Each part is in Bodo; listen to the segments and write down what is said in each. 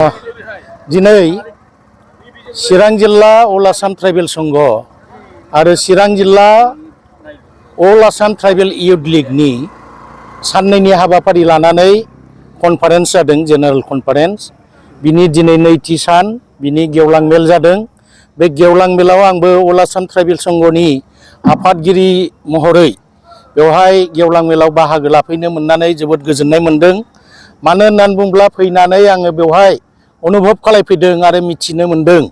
दिनै चिरां जिल्ला अल आसाम ट्राइबेल संघ आरो चिरां जिल्ला अल आसाम ट्राइबेल इयुथ लीगनि साननैनि हाबाफारि लानानै कनफारेन्स जादों, जेनेरेल कनफारेन्स। बिनि दिनै नैथि सान, बिनि गेवलां मेल जादों। बे गेवलां मेलाव आंबो अल आसाम ट्राइबेल संघनि आफादगिरि महरै बेवहाय गेवलां मेलाव बाहागो लाफैनो मोननानै जोबोद गोजोननाय मोनदों। मानो होननानै बुङोब्ला फैनानै आङो बेवहाय अनुभव खालामफैदों आरो मिथिनो मोनदों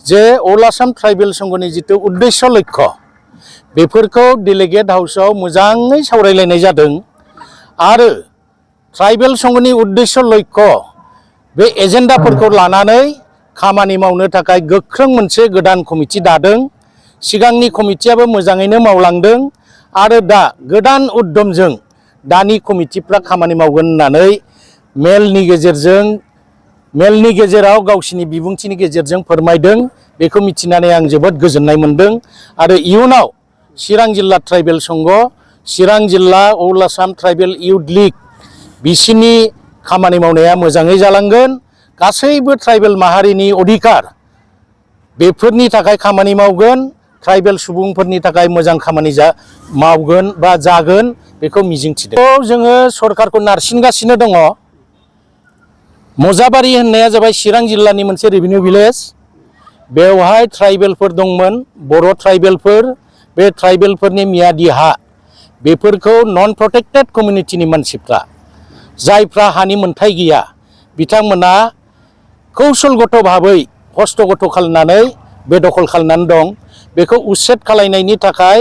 जे अल आसाम ट्राइबेल संघनि जितु उद्देश्य लक्ष्य बेफोरखौ डेलिगेट हाउसआव मोजाङै सावरायलायनाय जादों आरो ट्राइबेल संघनि उद्देश्य लक्ष्य बे एजेन्डाफोरखौ लानानै खामानि मावनो थाखाय गोख्रों मोनसे गोदान कमिटि दादों। सिगांनि कमिटियाबो मोजाङैनो मावलांदों आरो दा गोदान उद्यमजों दानि कमिटिफ्रा खामानि मावगोन होननानै मेलनि गेजेराव गावसिनि बिबुंथिनि गेजेरजों फोरमायदों। बेखौ मिथिनानै आं जोबोद गोजोननाय मोनदों आरो इयुनाव चिरां जिल्ला ट्राइबेल संघ, चिरां जिल्ला अल आसाम ट्राइबेल इयुथ लीग बिसिनि खामानि मावनाया मोजाङै जालांगोन। गासैबो ट्राइबेल माहारिनि अधिकार बेफोरनि थाखाय खामानि मावगोन, ट्राइबेल सुबुंफोरनि थाखाय मोजां खामानि मावगोन बा जागोन, बेखौ मिजिंथिदों। जोङो सरकारखौ नारसिनगासिनो दङ। मजाबारि होननाया जाबाय चिरां जिल्लानि मोनसे रेभिनिउ भिलेज। बेवहाय ट्राइबेलफोर दंमोन, बर' ट्राइबेलफोर। बे ट्राइबेलफोरनि मियादि हा बेफोरखौ नन प्रटेक्टेड कमिउनिटिनि मानसिफ्रा, जायफ्रा हानि मोन्थाय गैया, बिथांमोना कौशलगत भाबै हस्तगत खालामनानै बेदखल खालामनानै दं। बेखौ उच्चेद खालामनायनि थाखाय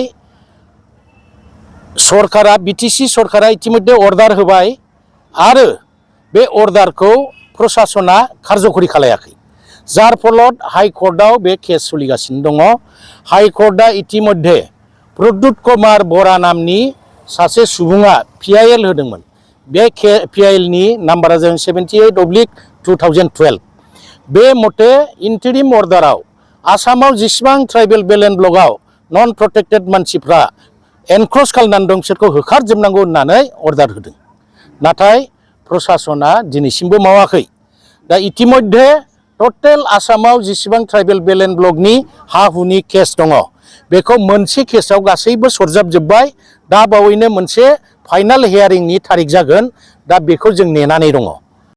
सरकारा, बिटिसि सरकारा इतिमध्ये अर्डार होबाय आरो बे अर्डारखौ प्रसासना कारजकरि खालायाखै। जार फलत हाइकर्टआव बे केस सोलिगासिनो दङ। हाइकर्टआ इतिमध्ये प्रद्युत कुमार बरा नामनि सासे सुबुङा PIL होदोंमोन। बे PIL नि नाम्बारा जादों 78/2012। बे मथे इन्टारिम अर्डाराव आसामाव जेसेबां ट्राइबेल बेल एन्ड ब्लकआव नन प्रटेक्टेड मानसिफ्रा एनक्रस खालामनानै दं बिसोरखौ होखारजोबनांगौ होननानै अर्डार होदों। नाथाय प्रसासना दिनैसिमबो मावाखै। दा इतिमध्ये टटेल आसामाव जेसेबां ट्राइबेल बेल एन्ड ब्लकनि हा हुनि केस दङ बेखौ मोनसे केसआव गासैबो सरजाबजोब्बाय। दा बावैनो मोनसे फाइनाल हियारिंनि थारिख जागोन। दा बेखौ जों नेनानै दङ।